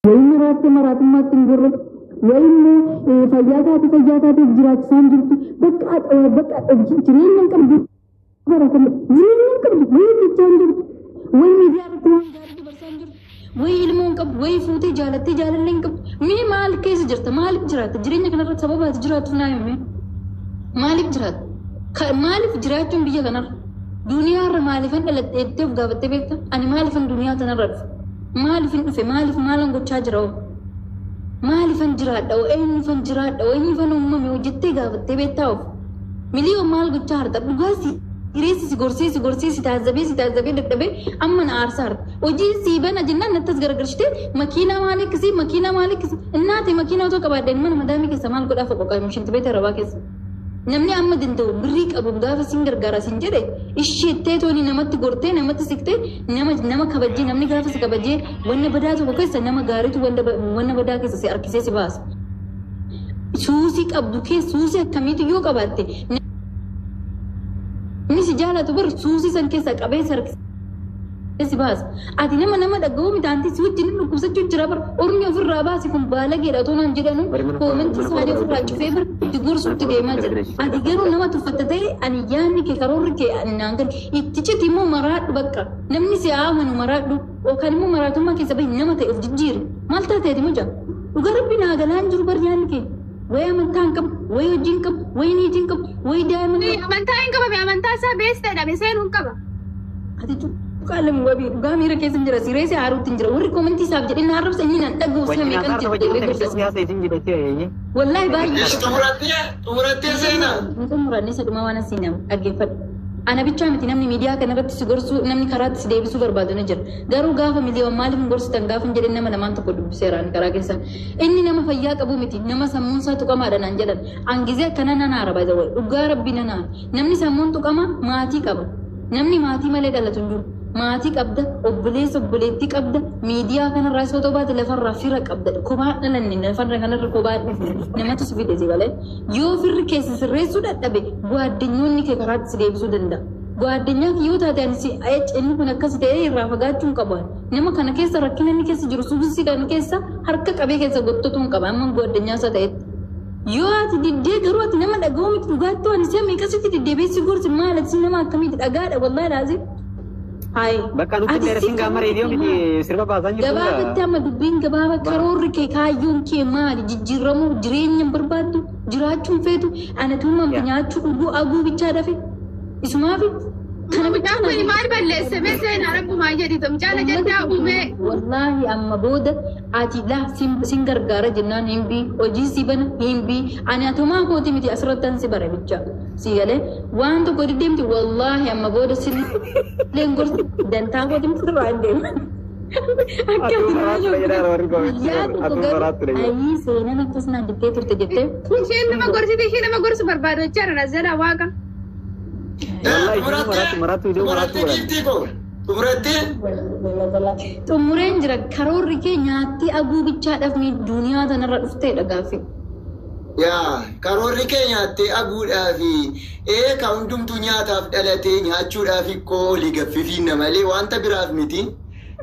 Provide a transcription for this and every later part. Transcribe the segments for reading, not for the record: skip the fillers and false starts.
Wayii maraattee maraatummaatti hin gorre. Wayii immoo fayyaa taate fayyaa taateef jiraachisaa hin jirtu. Bakka bakka jireenya hin qabdu. Jireenya hin qabdu. Wayii hojjechaa hin jirtu. Wayii miidiyaa irratti waan gaarii dabarsaa hin jirtu. Wayii ilmoo hin qabdu. Wayii fuutee jaalattee jaalallee hin qabdu. Mee maal keessa jirta? Maaliif jiraatta? Jireenya kanarratti sababa ati jiraattuuf naa himi. Maaliif jiraatta? Maaliif jiraachuun biyya kanarra? Duniyaarra maaliifan dhaladhe jettee of gaafattee beekta? Ani maaliifan duniyaa tanarra dhufe? Maaliifin dhufe? Maaliif maalan gochaa jira hoo? Maaliifan jiraadha hoo? Eenyufan jiraadha hoo? Eenyufan uumame hoo? Jettee gaafattee beektaa of? Miliyoon maal gochaa harta? Dhugaa si hireessi si gorsee si gorsee si taazzabee si taazzabee dadhabee amma na aarsaa harta. Hojiin sii bana jennaan natti as garagalchitee makiinaa maal akkasii makiinaa maal akkasii innaati makiinaa otoo qabaadheen mana madaamii keessa maal godhaa foqoqaa shinti beeta rabaa keessa. Namni amma danda'u birrii qabu gaafa sin gargaara sin jedhe isheettee tooni namatti gortee namatti siqtee nama nama kabajjee namni gaafa si kabajjee wanna badaa tokko keessa nama gaariitu wanna badaa keessa si harkisee si baasa. Suusii qabdu keessa suusii akkamiitu yoo qabaatte namni si jaalatu bar suusii san keessaa qabee si harkisee si baasa. Ati nama nama dhaga'uu miti anti si wajjin dhukkubsachuu jira bar ormi ofirraa baasi kun baalageedha otoo naan jedhanu koomentii isaanii ofirraa cufee bar itti gorsuutti deemaa jira. Ati garuu nama tuffatta ta'e ani yaadni kee karoorri kee ani naan galu itti citi immoo maraadhu bakka namni si haa amanu maraadhu yookaan immoo maraatummaa keessa bahi nama ta'e of jijjiiri. Maal taate ati mucaa? Dhugaa rabbi naa galaan jiru bar yaadni kee. Wayi amantaa hin qabu, wayi hojii hin qabu, wayi niitii hin qabu, wayi daa'ima hin qabu. Amantaa hin qabame amantaa isaa bees ta'edha seenuu hin qaba. Ati cuqqaalame wabii dhugaa miira keessa hin jira sireessi haaruutti hin jira warri koomentii isaaf jedhee na arrabsa inni nan dhaga'u si'a Wajjin meeqan haasa'aa jedhe wajjin deebee ta'e gorsa. siyaasa isin jedhattee Wallaahi baay'ee. Xumurattee xumurattee seenaa. Hin xumuranne isa dhuma waan asii nama dhaggeeffadhu. Ana bichaa miti namni miidiyaa kana irratti si gorsuu namni karaatti si deebisuu barbaadu ni jira. Garuu gaafa miliyoon maaliif hin gorsitan gaafa hin jedhin nama lamaan tokko dubbiseera ani karaa keessa. Inni nama fayyaa qabu miti nama sammuun isaa tuqamaadha naan jedhan. An gizee akkana nan aara by the way dhugaa rabbi nan aara. Namni sammuun tuqama maatii qaba. Namni maatii malee dhalatu hin jiru. Maatii qabda, obboleessa obboleettii qabda, miidiyaa kanarraa isa otoo baate lafarraa fira qabda. Kophaa dhalanne lafarra kanarra kophaa dhufne namatu si fide si malee. Yoo firri keessa sirreessuu dadhabe gwaaddanyoonni kee karaatti si deebisuu danda'a. Gwaaddanyaa yoo taate ani si inni kun akkas ta'ee irraa fagaachuu hin qabu. Nama kana keessa rakkina inni keessa jiru suusii kana keessa harka qabee keessa gottotuu hin qaba. Amma gwaaddanyaa isaa ta'etti. Yoo ati diddee garuu ati nama dhaga'uu miti dhugaattuu ani si'a meeqasitti deddeebi'ee si gorsi maal ati nama akkamiiti dhagaadha wallaahi laazim. Hayi. Bakka nutti Ati si dheeressin gaama reediyoo miti sirba baasaa jirtu. Gabaabatti amma dubbiin gabaaba karoorri kee kaayyoon kee maali jijjiiramuu jireenya hin barbaaddu jiraachuu hin feetu ana tuumamte nyaachuu dhuguu aguu bichaa dafe isumaafi kana bichaa Mucaan kun maal balleesse mee seenaa rabbumaa jedhi mucaan ajandaa uumee. Wallaahi amma booda ati la sin gargaara jennaan hin bii hojii si bana hin bii ani atumaa kooti miti asirratti si bara bicha si galee waan tokko diddeemti wallaahi amma booda sin leen gorsi dantaa kooti miti irraa hin deema. Akka Atuu maraattu jedhaa warri koomentii. guyyaa tokko Atuu garuu maraattu jedhaa. ayii seenan akkas naan jettee turte jettee Isheen nama gorsite ishee nama gorsu barbaadu jechaadha nazala waaqa. Wallaahi isheen maraattu maraattu iddoo maraattu Xumurattee godhan. giiftii koo. Xumurattee. Xumureen jira karoorri kee nyaatti aguu bichaadhaaf duniyaa tanarra dhufteedha gaaffii. Yaa karoorri kee nyaattee aguudhaafi ee ka hundumtuu nyaataaf dhalatee nyaachuudhaaf ikkoo olii gaffifiinna malee wanta biraaf miti.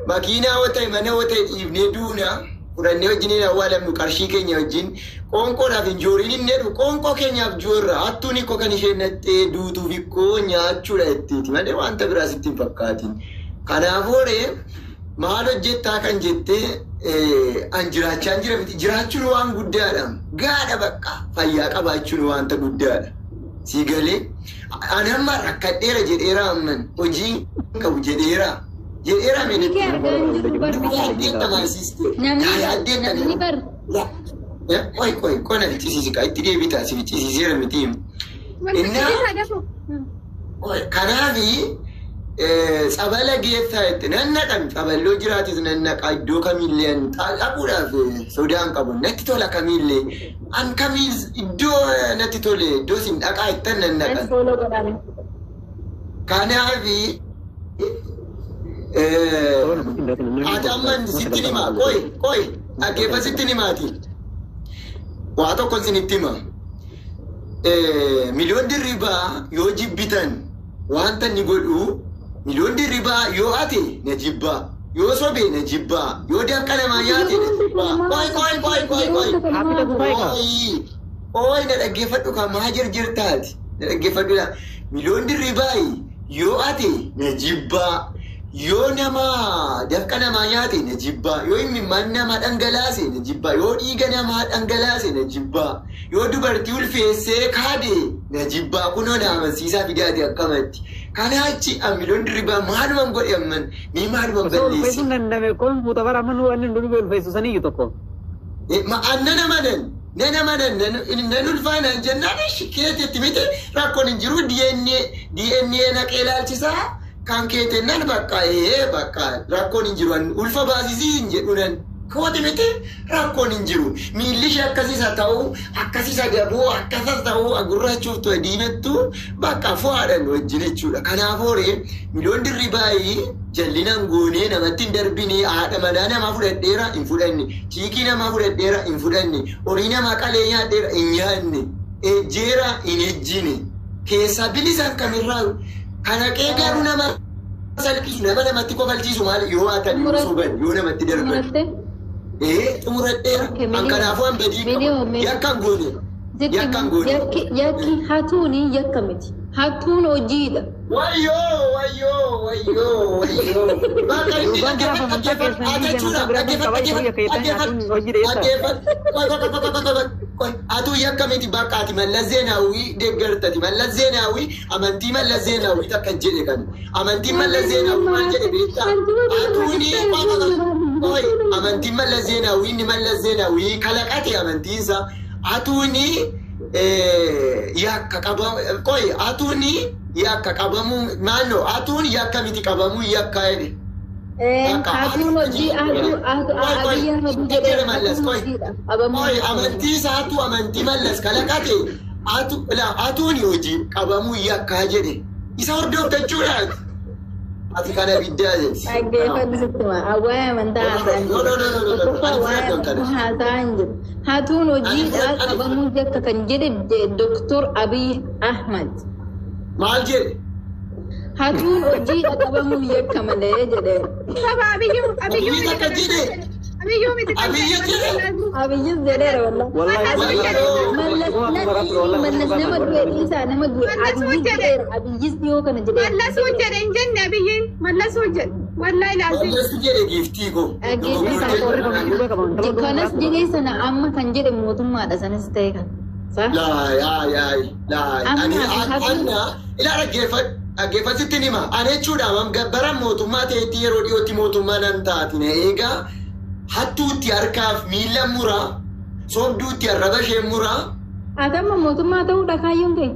Makiinaa yoo ta'e mana yoo ta'e dhiifnee duuna fudhannee wajjin awwaalamnu qarshii keenya wajjin qoonqoodhaaf hin jooriin hin jedhu qoonqoo keenyaaf joorra hattuun ikkoo kan isheen nattee duutuuf ikkoo nyaachuudha jetteeti malee wanta biraas itti hin fakkaatin. Kanaafuu ree maal hojjettaa kan jettee an jiraachaa jira miti jiraachuun waan guddaadha gaadha bakka fayyaa qabaachuun wanta guddaadha. Si galee an amma rakkadheera jedheera amman hojii hin qabu jedheera jedheera Namni kee argaa hin jiru bar. Namni bar. Qoy qoy qona ficcisiisi kaa itti deebitaa si ficcisiiseera miti. Kanaafi tsabala geessaa jette nan naqan tsaballoo jiraatis nan naqa iddoo kamiillee an dhaquudhaaf sodaan qabu natti tola kamiillee an kamiis iddoo natti tole iddoo isin dhaqaa jettan nan naqan. Kanaafi ati amma sitti hima qoy qoy dhaggeeffa sitti himaati. Waa tokko isinitti hima. Miliyoon dirribaa yoo jibbitan wanta inni godhu miliyoon dirribaa yoo ate na jibbaa yoo sobe na jibbaa yoo dafqa namaa nyaate Dirribaa. Qoy qoy qoy qoy qoy. Happy ta'uu egaa. Ooyi na dhaggeeffadhu kan maa jirtaati. Na dhaggeeffadhu dha. Miliyoon Dirribaayi yoo ati na jibbaa, yoo nama dafqa namaa nyaate na jibbaa, yoo imimmaan namaa dhangalaase na jibbaa, yoo dhiiga namaa dhangalaase na jibbaa, yoo dubartii ulfeessee kaade na jibbaa, kunoo na amansiisaa fidaati akkamatti. Kanaachi Miliyoon Dirribaa maaluman godhe amman mee maaluman Osoo balleesse? ulfeessuun dandame kun fuuta bara amma nu wanni nu dhibee ulfeessu saniyyuu tokko. Nan amanan, nan amanan, nan ulfaanaan jennaan keetetti miti, rakkoon hin jiru. DNA DNA naqee ilaalchisaa kan keetennan bakka ee bakka rakkoon hin jiru, ulfa baasisii hin jedhu, nan kooti miti, rakkoon hin jiru. Miilli ishee akkasiis haa ta'u, akkasiis haa dabuu, akkasas ta'u, gurraachuuf ta'e diimettu, bakka fo'aadhaan wajjin jechuudha. Kanaaf hooree Miliyoon Dirribaayii jallinaan goonee namatti hin darbine. Haadha manaa namaa fudhadheera hin fudhanne, chiikii namaa fudhadheera hin fudhanne, horii namaa qalee nyaadheera hin nyaanne, ejjeera hin ejjine, keessaa bilisaan kamirraa kanaqee garuu nama salphisu, nama namatti kofalchiisu maal yoo haatan, yoo soban, yoo namatti darban. Xumuratte? Ee, xumuradheera. Okay, An kanaafuu an badii qaba. Yakka hin goone. Yakka hin goone. Yakki hatuuni yakka miti. Hatuun hojiidha. Wayyoo, wayyoo, wayyoo, wayyoo. Bakka inni Gurbaan gaafa amantaa keessan dhaggeeffadhu diige amantaa biraa kan qabaa jiru yakka jettanii hatuun hojii dheessaa. Dhaggeeffadhu. Atuu yakka miti, bakka ati Mallas Zeenaawii deeggartati. Mallas Zeenaawii, amantii Mallas Zeenaawii takka jedhe kan. Amantiin Mallas Zeenaawii maal jedhe beektaa? Atuuni qoy, amantiin Mallas Zeenaawii inni Mallas Zeenaawii kalaqate amantiinsa atuuni yakka qabamu, qoy, atuuni yakka qabamuu maannoo, atuun yakka miti, qabamuu yakka jedhe. Hatuun hojii Abiyyi Ahmad jedhee hatuun hojiidha. Qoy, amantii isaatu amantii Mallas kalaqate atu la atuuni hojii qabamuu yakkaa jedhe isa hordoftachuudhaan ati kana biddaa jedhe. Dhaggeeffadhu, sitti hima. Waa'ee amantaa haasa'an No, jiru. no, no, no, no, no. Tokkoffaa Ani waa'ee fudhadhu kana. amantaa haasa'an jiru. Hatuun hojiidha, qabamuu yakka kan jedhe Doktor Abiy Ahmad. Maal jedhe? Hatuun hojiidha, qabamuu yakka malee jedhe. Saba Abiyyuu Abiyyuu Abiyyi miti takka jedhe. Abiyyuu miti. Abiyyi jedhe. Abiyyis jedheera wallahi. Wallahi. Mallas Mallas nama du'e dhiisaa, nama du'e Mallas Abiyyis jedhe. jedheera. Abiyyis dhiyoo kana jedheera. Mallasuu jedhe hin jenne Abiyyiin. Mallasuu jedhe. Wallahi laazim. Mallas jedhe, giiftii koo. Dhaggeeffadhu. Kanas jedhee sana amma kan jedhe mootummaadha sanas ta'e kan. Sa? Laa yaa yaa laa ani anna ilaa dhaggeeffadhu, dhaggeeffadhu, sitti hima. Ani jechuudha bara mootummaa ta'etti yeroo dhiyootti mootummaa nan taati na eegaa, hattuutti harkaaf miila muraa, sobduutti arraba ishee muraa. Ati amma mootummaa ta'uudha kaayyoon kee?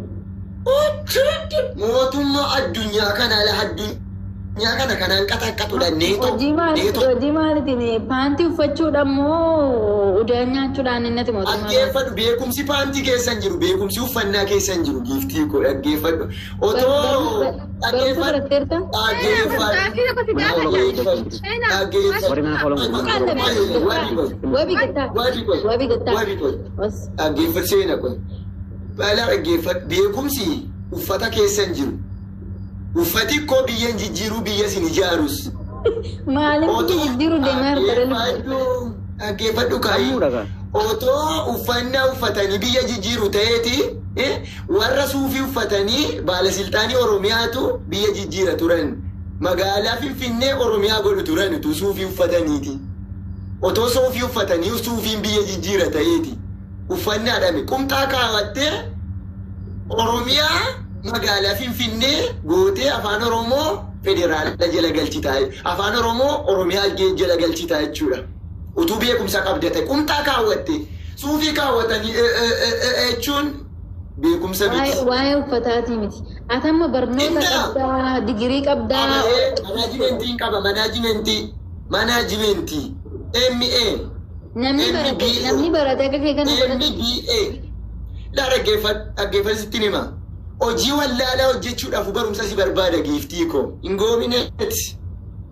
Mootummaa addunyaa kana ala addunyaa kana kanaan qaxaqqatudha neetoo. Hojii maali? Neetoo. Hojii maalitiin paantii uffachuudhaan moo udaan nyaachuudhaan innati mootummaa? Dhaggeeffadhu, beekumsi paantii keessa hin jiru, beekumsi uffannaa keessa hin jiru, giiftii koo, dhaggeeffadhu. Otoo Barumsa dhaggeeffadhu. baratteerta? Dhaggeeffadhu. Gaaffii tokko si gaafadha. Dhaggeeffadhu. Wabii gattaa. Wabii gattaa. Wabii qoy. Os. Dhaggeeffadhu, seena qoy. Balaa, dhaggeeffadhu, beekumsi uffata keessa hin jiru. Uffati koo biyya hin jijjiiruu, biyya sin ijaarus. Maaliif biyya jijjiiruu deemaa jirta? Dhaggeeffadhu. Dhaggeeffadhu kaayi. Sammuudha gaa. Otoo uffannaa uffatanii biyya jijjiiru ta'eeti, warra suufii uffatanii baalasiltaanii Oromiyaatu biyya jijjiira turan. Magaalaa Finfinnee Oromiyaa godhu turan utuu suufii uffataniiti. Otoo suufii uffatanii suufiin biyya jijjiira ta'eeti. Uffannaadhaan qumxaa kaawwattee Oromiyaa magaalaa Finfinnee gootee afaan Oromoo federaala jala galchitaa, afaan Oromoo Oromiyaa jala galchitaa jechuudha. Utuu beekumsa qabda ta'e qumxaa kaawwatte suufii kaawwatanii jechuun beekumsa miti. Waa'ee uffataatii miti. Ati amma barnoota Intaa. qabdaa, digirii qabdaa. Manaajimentiin qaba, manaajimentii, manaajimentii MA. Namni barate, namni barate akka kee kana godhate. MBA. Laa, dhaggeeffadhu, dhaggeeffadhu, sitti hima. Hojii wallaalaa hojjechuudhaaf barumsa si barbaada, giiftii koo. Hin goomineeti.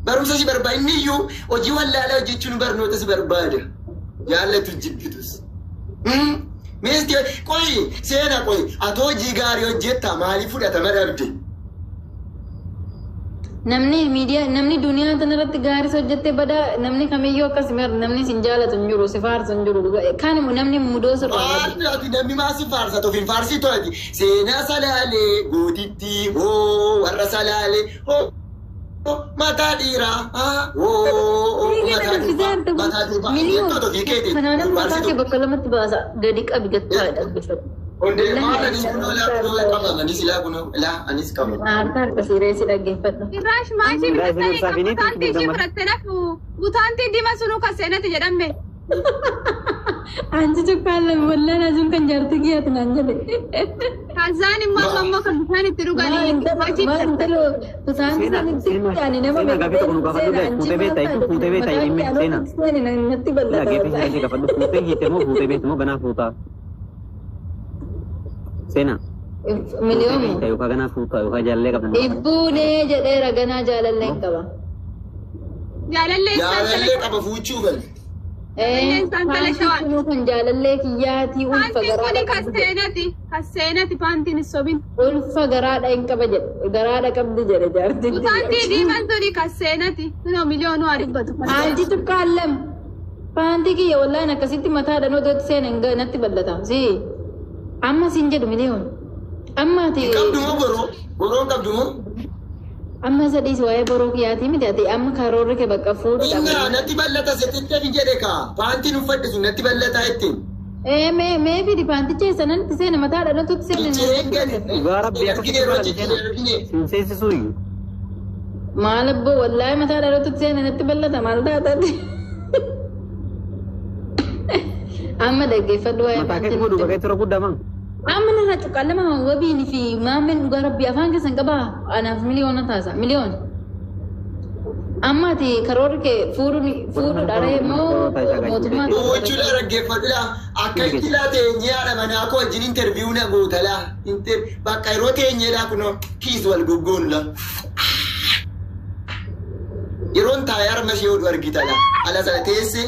Barumsa si barbaada. Inni iyyuu hojii wallaalaa hojjechuun barnoota si barbaada. Jaallatu jibbitus. Meesti qoyi, seena qoyi, ati hojii gaarii hojjettaa maaliif fudhatama dhabde? Namni miidiyaa, namni duniyaa tanarratti gaarii hojjette badaa, namni kamiyyuu akkasuma namni sin jaalatu hin jiru, si faarsu hin jiru. Kanuma namni mudoo sirraa Maal ati namni maa si faarsatu of hin faarsitu ati. Seenaa Salaalee gootitti hoo, warra Salaalee hoo, mataa dhiiraa hoo, mataa durbaa, mataa durbaa jettoota ofii keetiin Kanaafuu mataa kee faarsitu. Bakka lamatti baasa, gadi qabi, gattaadha dhaggeeffadhu. Hundee maal, anis kunoo laa, kunoo qaba, anis laa, kunoo laa, anis qaba. Aartaa akkasii reessi dhaggeeffadhu. Irraash maashii bitattanii kan butaantii ishii fudhatte nafu butaantii diima sunuu kan seenati jedhame. Anchi cuqqaalan wallaan azuun kan jaartii kiyyaati naan jedhe. Kaazaan immoo amma immoo kan bishaan itti dhuganii maashii Maal bitatte. intalo butaantii sanitti ani nama Seenaa, gaaffii tokko nu gaafadhu lee, fuutee beektaa jechuun fuutee beektaa jedhime seenaa. Natti bal'ata. Geeffii seenaa gaafadhu, fuutee hiite moo fuutee beektu moo ganaa fuutaa? Seenaa. Miliyooma. Yookaan ganaa fuutaa yookaan jaalallee qabdu. Ibbuunee jedheera, ganaa jaalallee hin qaba. Jaalallee isaan Jaalallee qaba, fuuchuu gal. Paantii kunuu kan jaalallee kiyyaatii, ulfa Paantiin kuni garaadha kan qabdi jedhe. seenati. Kan seenati paantiin hin sobin. Ulfa garaadha hin qaba jedhe. Garaadha qabdi jedhe jaartiin. Butaantii diimaan suni kan seenati. Kunoo miliyoonuu haa dubbatu. Paantii cuqqaallam. Paantii kiyya wallaan akkasitti mataadhaan odootti seena natti bal'ata. Si amma siin jedhu miliyoon. Amma ati Qabdu moo boroo? Boroon qabdu moo? Amma isa dhiisi, waa'ee boroo kiyyaatii miti, ati amma karoorri kee bakka fuudhu. Innaa natti bal'ata seetitti fi jedhe kaa. Paantiin uffadhe sun natti bal'ataa ittiin. Ee, mee mee fidi paanticha eessa natti seena, mataadhaan odootti seena. Ciccireen gadi. Dhugaa rabbii akka Argine yeroo cicciree argine. Siin seensisuu iyyuu. Maal abboo, wallaahi mataadhaan odootti seena natti bal'ata, maal taatatti. Amma dhaggeeffadhu waa'ee Mataa keetti moo duuba keetti yeroo guddaa maa? Amma narraa cuqqaalama wabiin fi maameen, dhugaa rabbii afaan keessan qabaa, anaaf miliyoona taasa miliyoona. Amma ati karoorri kee fuudhuudha moo mootummaa? Fuuchuudha, dhaggeeffadhu laa. Akka itti laa teenyee haadha manaa koo wajjin interview na goota laa. Bakka yeroo teenyee laa, kunoo kiis wal goggoonu laa. Yeroon taa'ee harma ishee hodhu argita laa. Ala sana teessee